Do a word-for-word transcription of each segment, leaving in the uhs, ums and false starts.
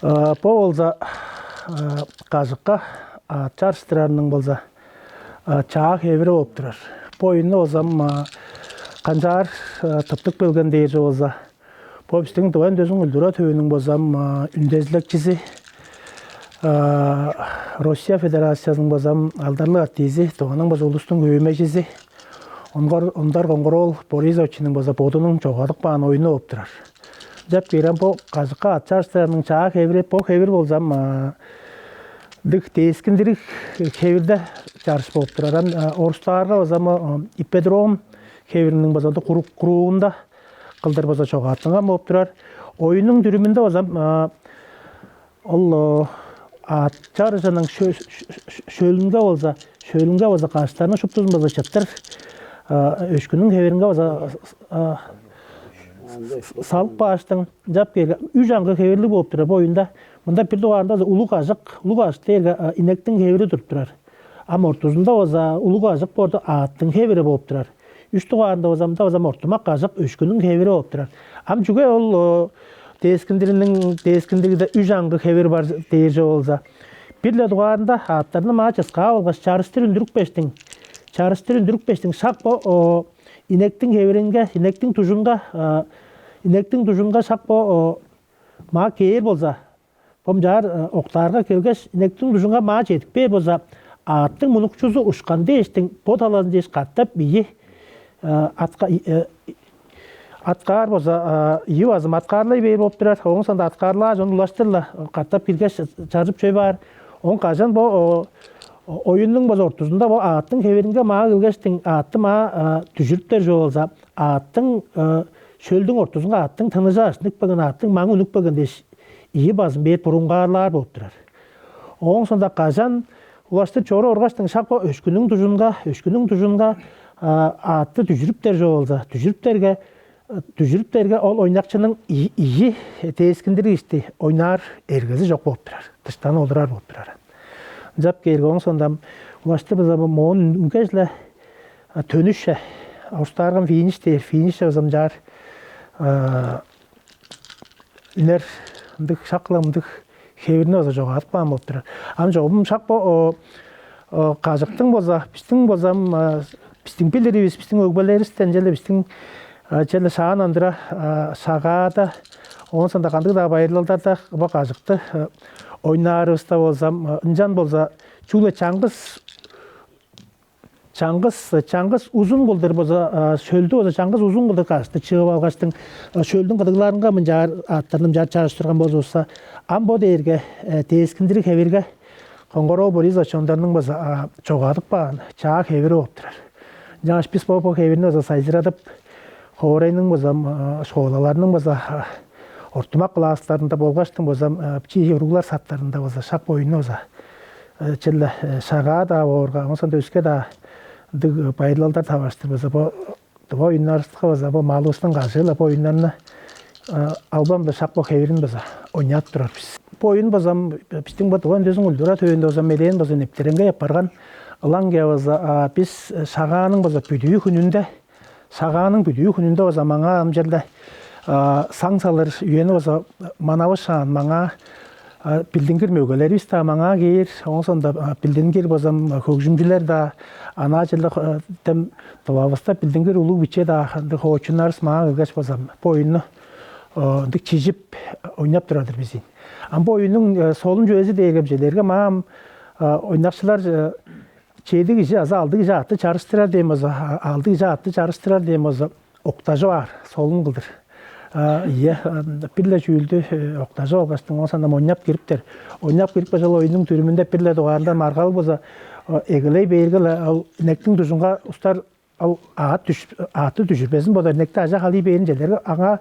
Бо болза кажыкка чарыштырарының болза чаа хевири болуп турар. Бо оюнну болзам канчаар тыптып келген дээрже болза, бо бистиң Тыва үндезин культура төвүнүң болзам үндезилекчизи, Россия Федерациязының болзам алдарлыг артизи, Тываның болза улустуң хөөмейжизи Ондар Коңгур-оол Борисовичиниң болза бодунуң чогадып каан оюну болуп турар. Ынчап кээрге бо кажыкка ат чарыштырарының чаа хевири, бо хевир болзам дык дээскиндириг хевирде чарыш болуп турар. Ам орустаарга болзам ипподром хевириниң болза кругунда кылдыр болза чогааттынган болуп турар. Оюнуң дүрүмүндө болзам ол ат чарыжының шөлүнге болза, шөлүнге болза каштарның шуптузун болза чыттыр өшкүнүң хеверинге болза салып кааштың, ынчап кээрге үш аңгы хевирлиг болуп турар бо оюнда. Мында бир дугаарында болза улуг ажык, улуг ажык дээрге инектиң хевири туруп турар. Ам ортузунда болза улуг ажык борду аъттың хевири болуп турар. Үш дугаарында болза мында болза ортумак ажык өшкүнүң хевири болуп турар. Ам чүге ол дээскиндириниң дээскиндигиде үш аңгы хевир бар дээрже болза, бир-ле дугаарында аъттарны маа чыскаап алгаш чарыштыр үндүрүпкештиң, чарыштыр үндүрүпкештиң шак бо инектиң хевиринге, инектиң дужунга, инектиң дужунга шак бо маа кээр болза, бо мынчаар октаарга келгеш, инектиң дужунга маа чедип кээр болза, аъттың мунукчузу ушкан дээштиң бо талазын дээш катап ийи атка аткаар болза, ийи базым аткаарлай бээр болуп турар. Ооң соонда аткаарлааш, ону улаштыр-ла катап киргеш, чаржып чой баар. Оон кажан бо оюннуң база ортузунда бо аъттың хеверинге маа келгештиң, аътты маа дүжүрүптер чүве болза, аъттың шөлдүң ортузунга аъттың тыныжы ажынып келген, аъттың маңы үнүп келген дээш, ийи базым бээр бурунгаарлаар болуп турар. Ооң соонда кажан улаштыр чоруп оргаштың шак бо өшкүнүң дужунга, өшкүнүң дужунга аътты дүжүрүптер чүве болза, дүжүрүптерге дүжүрүптерге ол ойнакчының ийи дээскиндириг ишти ойнаар эргези чок болуп турар, дыштан олурар болуп турар. Ынчап кээрге ооң сондам улашты база моон үнгеш-ле төнүше устаарган финиш дээр, финиш ызымчаар үнер ындыг шак-ла мындыг хевирни база чогаадып каан болуп турар. Ам чогум шак бо кажыктың болза, бистиң болзам бистиң билиривис, бистиң өгбелеривистен черле бистиң черле шаан андыра шагаада, оон соонда кандыг-даа байырлалдарда бо кажыкты ойнаарывыста болзам, ынчан болза чүгле чаңгыс чаңгыс чаңгыс узун кылдыр болза, шөлдү болза чаңгыс узун кылдыр кажыкты чыып алгаштың, шөлдүң кыдыгларынга мынчаар аъттарны мынчаар чарыштырган болзувусса, ам бо дээрге дээскиндириг хевирге Коңгор-оол Борисович Ондарның база чогаадып каан чаа хевири болуп турар. Ынчангаш бис бо бо хевирни база сайзырадып, хоорайның база школаларның база ортумак класстарында болгаштың база бичии уруглар саттарында база шак боюнну база черле шагаа-даа боорга, ооң соонда өске-даа ындыг байырлалдар таварыштыр база бо Тыва оюннарывыска база бо малывыстың кажыы-ла бо оюннарны албан-даа шак бо хевирин база ойнап турар бис. Бо оюн база биздиң бо Тыва үндезин культура төвүнде база медээн база нептереңгей апарган ылаңгыя база бис шагааның база бүдүү хүнүнде, шагааның бүдүү хүнүнде база маңаа ам черле саң салыр үени база манавышаан маңаа билдингир мөгелеривис-даа маңаа кээр, ооң соонда билдингир база хөгжүмчүлер-даа, анаа черле тем дылавыста билдингир улуг биче-даа ындыг хоочуннарыс маа келгеш база бо оюнну ындыг чижип ойнап турар-дыр бис ийин. Ам бо оюннуң солун чүвези дээрге бижелерге маам ойнакчылар чеди кижи азы алды кижи аътты чарыштырар дээн болза, алды кижи аътты чарыштырар дээн болза, октажып аар, солун кылдыр. Ийе, бир-ле чүүлдү октажып алгаштың, оон санам ойнап кириптер. Ойнап кирип бажал оюннуң дүрүмүнде бир-ле дугаарында маргал болза, эгелей бээрге-ле ол инектиң дужунга устар ол аът дүш аътты дүжүрбезин бодар, инекти ажа халый бээрин челерге аңаа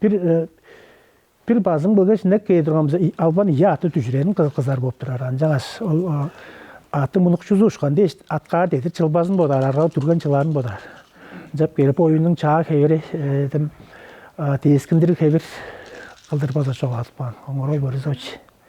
бир бир базың болгаш инек кээ турганымза, албан ийи аътты дүжүрерин кызар болуп турар. Ынчангаш ол аъттың мунукчузу ушкан дээш, аткаар дедир чылбазын бодар, аргага дүрген чылаарын бодар. Ынчап келип оюннуң чаа хевири дем дээскиндириг хевир кылдыр база чогулатып каан. Оңорой Борисович.